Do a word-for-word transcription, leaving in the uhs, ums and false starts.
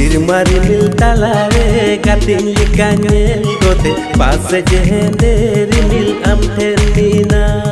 ᱥᱮᱨᱢᱟ ᱨᱤᱢᱤᱞ ᱛᱟᱞᱟᱨᱮ ᱜᱟᱛᱮᱧ ᱞᱮᱠᱟ ᱧᱮᱞ ᱠᱚᱛᱮ, ᱯᱟᱥᱮᱡ ᱦᱮᱸᱫᱮ ᱨᱤᱢᱤᱞ ᱟᱢ ᱴᱷᱮᱱ ᱢᱮᱱᱟᱜ᱾